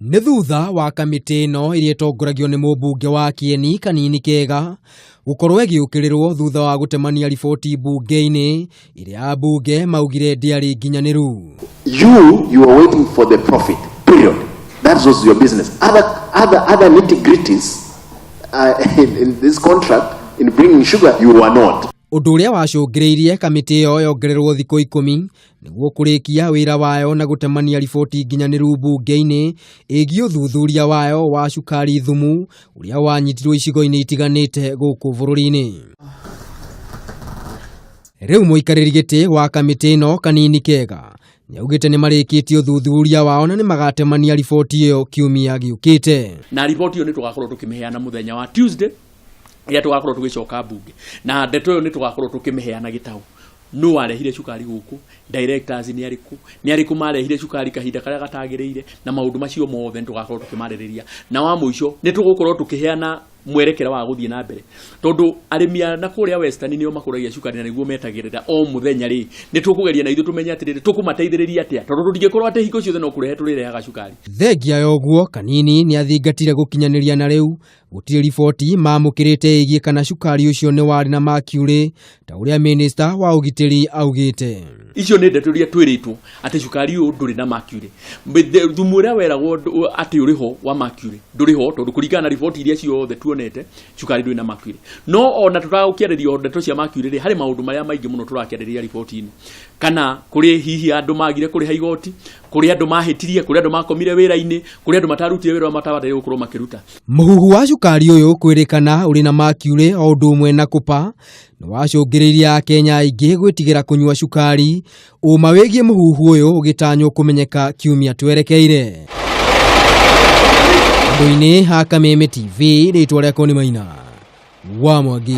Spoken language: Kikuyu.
Nĩ thutha wa kamĩtĩ ĩno ĩrĩa ĩtongoragio nĩ mũmbunge wa Kĩeni Kanini Kega gũkorwo ĩgĩũkĩrĩrwo thutha wa gũtemania riboti mbunge-inĩ ĩrĩa ambunge maugire ndĩarĩ nginyanĩru. You are waiting for the profit, period. That was your business. Other nitty-gritties in this contract, in bringing sugar, you were not. Ũndũ ũrĩa wacũngĩrĩirie kamĩtĩ ĩyo yongererwo thikũ 10 nĩguo kũrĩkia wĩra wayo na gũtemania riboti nginyanĩru mbunge-inĩ ĩgiĩ ũthuthuria wayo wa cukari thumu ũrĩa wanyitirwo icigo-inĩ itiganĩte gũkũ bũrũri-inĩ. Rĩu mũikarĩri gĩtĩ wa kamĩtĩ ĩno Kanini Kega nĩaugĩte nĩ marĩkĩtie ũthuthuria wao na nĩ magatemania riboti ĩyo kiumia gĩũkĩte. Na riboti ĩyo nĩ tũgakorwo tũkĩmĩheana mũthenya wa Tuesday ĩrĩa tũgakorwo tũgĩcoka mbunge, na ndeto ĩyo nĩ tũgakorwo tũkĩmĩheana gĩtaũ nũ warehire cukari gũkũ, directors nĩ arĩkũ, nĩ arĩkũ marehire cukari kahinda karĩa gatagĩrĩire, na maũndũ macio mothe nĩ tũgakorwo tũkĩmarĩrĩria. Na wa mũico nĩ tũgũkorwo tũkĩheana mwerekera wa gũthiĩ na mbere, tondũ arĩmi a na kũrĩa Western nĩo makũragia cukari na nĩguo metagĩrĩra o mũthenya rĩ, nĩ tũkũgeria na ithuĩ tũmenye atĩrĩrĩ, tũkũmateithĩrĩria atĩa, tondũ tũtingĩkorwo atĩ hingo ciothe no kũrehe tũrĩrehaga cukari. Thengia ya ũguo, Kanini nĩ athingatire gũkinyanĩria na rĩu gũtirĩ riboti mamũkĩrĩte ĩgiĩ kana cukari ũcio nĩ warĩ na mercury ta ũrĩa minista wa ũgitĩri augĩte. Icio nĩ ndeto iria twĩrĩtwo atĩ cukari ũyũ ndũrĩ na mercury. Thumu ũrĩa weragwo atĩ ũrĩ ho wa mercury ndũrĩ ho, tondũ kũringana na riboti iria ciothe tuonete cukari ndũrĩ na mercury. No ona tũtagũkĩarĩria ndeto cia mercury rĩ, harĩ maũndũ marĩa maingĩ mũno tũrakĩarĩrĩria riboti-inĩ, kana kũrĩ hihi andũ magire kũrĩha igoti, kũrĩ andũ mahĩtirie, kũrĩ andũ makomire wĩra-inĩ, kũrĩ andũ matarutire wĩra ũrĩa matabataire gũkorwo makĩruta. Mũhuhu wa cukari ũyũ kwĩrĩkana ũrĩ na mercury o ũndũ ũmwe na kũpa nĩ wacũngĩrĩirie Akenya aingĩ gwĩtigĩra kũnyua cukari. Ũma wĩgiĩ mũhuhu ũyũ ũgĩtanywo kũmenyeka kiumia twerekeire. Andũ-inĩ ha Kameme TV, rĩtwa rĩakwa nĩ Maina wa Mwangi.